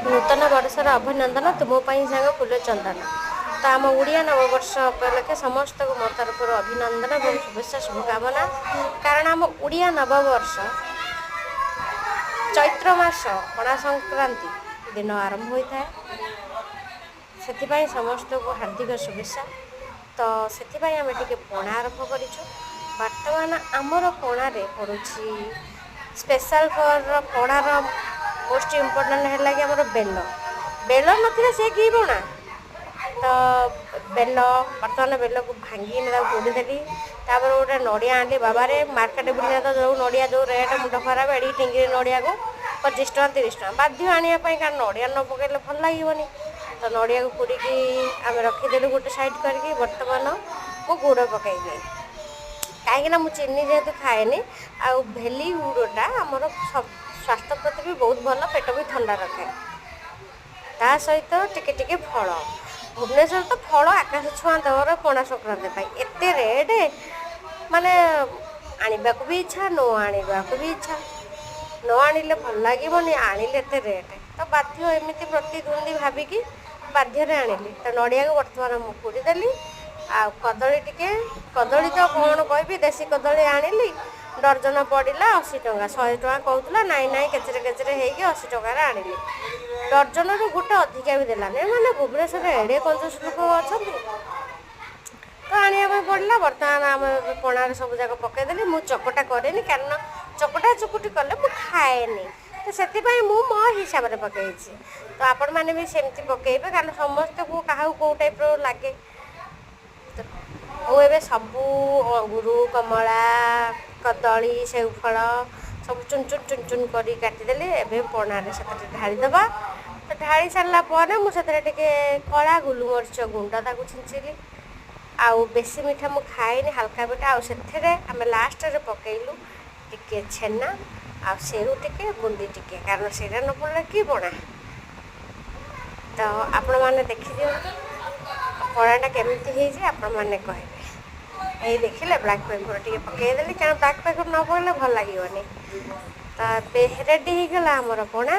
ନୂତନ ବର୍ଷର ଅଭିନନ୍ଦନ ତୁମ ପାଇଁ ସାଙ୍ଗ ଫୁଲ ଚନ୍ଦନ। ତ ଆମ ଓଡ଼ିଆ ନବବର୍ଷ ଉପଲକ୍ଷେ ସମସ୍ତଙ୍କୁ ମୋ ତରଫରୁ ଅଭିନନ୍ଦନ ଏବଂ ଶୁଭେଚ୍ଛା, ଶୁଭକାମନା। କାରଣ ଆମ ଓଡ଼ିଆ ନବବର୍ଷ ଚୈତ୍ର ମାସ ପଣା ସଂକ୍ରାନ୍ତି ଦିନ ଆରମ୍ଭ ହୋଇଥାଏ। ସେଥିପାଇଁ ସମସ୍ତଙ୍କୁ ହାର୍ଦ୍ଦିକ ଶୁଭେଚ୍ଛା। ତ ସେଥିପାଇଁ ଆମେ ଟିକେ ପଣା ଆରମ୍ଭ କରିଛୁ। ବର୍ତ୍ତମାନ ଆମର ପଣାରେ ପଡ଼ୁଛି ସ୍ପେଶାଲ୍ ଫର୍ ପଣାର ମୋଷ୍ଟ ଇମ୍ପୋର୍ଟାଣ୍ଟ ହେଲା କି ଆମର ବେଲ। ବେଲ ନଥିଲେ ସେ କି ପଣା? ତ ବେଲ, ବର୍ତ୍ତମାନ ବେଲକୁ ଭାଙ୍ଗିକିନା ତାକୁ ପୋଡ଼ିଦେଲି। ତାପରେ ଗୋଟେ ନଡ଼ିଆ ଆଣିଲି। ବାବାରେ, ମାର୍କେଟ ବୁଲିଲେ ତ ଯେଉଁ ନଡ଼ିଆ ଯେଉଁ ରେଟ୍, ମୁଣ୍ଡ ଖରାପ। ଏଡ଼ିକି ଟିଙ୍ଗିରି ନଡ଼ିଆକୁ 25 ଟଙ୍କା, 30 ଟଙ୍କା। ବାଧ୍ୟ ଆଣିବା ପାଇଁ, କାରଣ ନଡ଼ିଆ ନ ପକାଇଲେ ଭଲ ଲାଗିବନି। ତ ନଡ଼ିଆକୁ କୋରିକି ଆମେ ରଖିଦେଲୁ ଗୋଟେ ସାଇଡ଼୍ କରିକି। ବର୍ତ୍ତମାନ ମୁଁ ଗୁଡ଼ ପକାଇଲି, କାହିଁକିନା ମୁଁ ଚିନି ଯେହେତୁ ଖାଏନି। ଆଉ ଭେଲି ଗୁଡ଼ଟା ଆମର ସ୍ୱାସ୍ଥ୍ୟ ପ୍ରତି ବି ବହୁତ ଭଲ, ପେଟ ବି ଥଣ୍ଡା ରଖେ। ତା ସହିତ ଟିକେ ଟିକେ ଫଳ। ଭୁବନେଶ୍ୱର ତ ଫଳ ଆକାଶ ଛୁଆଁ ଦର। ପଣା ସଂକ୍ରାନ୍ତି ପାଇଁ ଏତେ ରେଟ୍, ମାନେ ଆଣିବାକୁ ବି ଇଚ୍ଛା, ନ ଆଣିବାକୁ ବି ଇଚ୍ଛା। ନ ଆଣିଲେ ଭଲ ଲାଗିବନି, ଆଣିଲେ ଏତେ ରେଟ୍। ତ ବାଧ୍ୟ, ଏମିତି ପ୍ରତିଦ୍ୱନ୍ଦ୍ୱୀ ଭାବିକି ବାଧ୍ୟରେ ଆଣିଲି। ତ ନଡ଼ିଆକୁ ବର୍ତ୍ତମାନ ମୁଁ କୋରିଦେଲି। ଆଉ କଦଳୀ ଟିକେ, କଦଳୀ ତ କ'ଣ କହିବି, ଦେଶୀ କଦଳୀ ଆଣିଲି। ଡର୍ଜନ ପଡ଼ିଲା 80 ଟଙ୍କା। 100 ଟଙ୍କା କହୁଥିଲା, ନାଇଁ ନାଇଁ କେଚେରେ କେଚେରେ ହେଇକି 80 ଟଙ୍କାରେ ଆଣିଲି। ଡର୍ଜନରୁ ଗୋଟେ ଅଧିକା ବି ଦେଲାନି। ମାନେ ଭୁବନେଶ୍ୱରରେ ଏଡ଼େ କଞ୍ଜୁସ ଲୋକ ଅଛନ୍ତି। ତ ଆଣିବା ପାଇଁ ପଡ଼ିଲା। ବର୍ତ୍ତମାନ ଆମେ ପଣାରେ ସବୁ ଯାକ ପକାଇଦେଲି। ମୁଁ ଚକଟା କରେନି, କାରଣ ଚକଟା ଚକୁଟି କଲେ ମୁଁ ଖାଏନି। ତ ସେଥିପାଇଁ ମୁଁ ମୋ ହିସାବରେ ପକାଇଛି। ତ ଆପଣମାନେ ବି ସେମିତି ପକାଇବେ, କାରଣ ସମସ୍ତଙ୍କୁ କାହାକୁ କେଉଁ ଟାଇପ୍ର ଲାଗେ। ତ ମୁଁ ଏବେ ସବୁ ଅଙ୍ଗୁର, କମଳା, କଦଳୀ, ସେଉ ଫଳ ସବୁ ଚୁନ ଚୁନ ଚୁନ ଚୁନ କରି କାଟିଦେଲି। ଏବେ ପଣାରେ ସେଥିରେ ଢାଳିଦେବା। ତ ଢାଳି ସାରିଲା ପରେ ମୁଁ ସେଥିରେ ଟିକେ କଳା ଗୋଲମରିଚ ଗୁଣ୍ଡ ତାକୁ ଛିଞ୍ଚିଲି। ଆଉ ବେଶୀ ମିଠା ମୁଁ ଖାଏନି, ହାଲକା ମିଠା। ଆଉ ସେଥିରେ ଆମେ ଲାଷ୍ଟରେ ପକାଇଲୁ ଟିକେ ଛେନା ଆଉ ସେଉ ଟିକେ, ବୁନ୍ଦି ଟିକେ, କାରଣ ସେଇଟା ନ ପଡ଼ିଲେ କି ପଣା? ତ ଆପଣମାନେ ଦେଖିଦିଅନ୍ତୁ ପଣାଟା କେମିତି ହେଇଛି, ଆପଣମାନେ କହିବେ। ଏଇ ଦେଖିଲେ, ବ୍ଲାକ୍ ପେପର୍ ଟିକେ ପକାଇଦେଲି, କାରଣ ବ୍ଲାକ୍ ପେପର୍ ନ ପକାଇଲେ ଭଲ ଲାଗିବନି। ତ ଏବେ ରେଡ଼ି ହେଇଗଲା ଆମର ପଣା।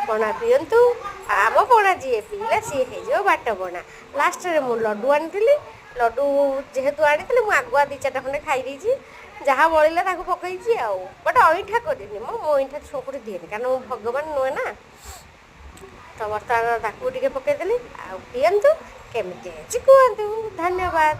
ପଣା ପିଅନ୍ତୁ। ଆମ ପଣା ଯିଏ ପିଇଲା, ସିଏ ହେଇଯିବ ବାଟ ବଣା। ଲାଷ୍ଟରେ ମୁଁ ଲଡ଼ୁ ଆଣିଥିଲି। ଲଡ଼ୁ ଯେହେତୁ ଆଣିଥିଲି, ମୁଁ ଆଗୁଆ ଦୁଇ ଚାରିଟା ଖଣ୍ଡେ ଖାଇ ଦେଇଛି। ଯାହା ବଳିଲା ତାକୁ ପକେଇଛି। ଆଉ ବଟ୍ ଅଇଁଠା କରିନି ମୁଁ। ମୁଁ ଅଇଁଠା ଛୁଆକୁ ଦିଏନି, କାରଣ ମୁଁ ଭଗବାନ ନୁହେଁ ନା। ତ ବର୍ତ୍ତମାନ ତାକୁ ଟିକେ ପକେଇଦେଲି। ଆଉ ପିଅନ୍ତୁ, କେମିତି ହେଇଛି କୁହନ୍ତୁ। ଧନ୍ୟବାଦ।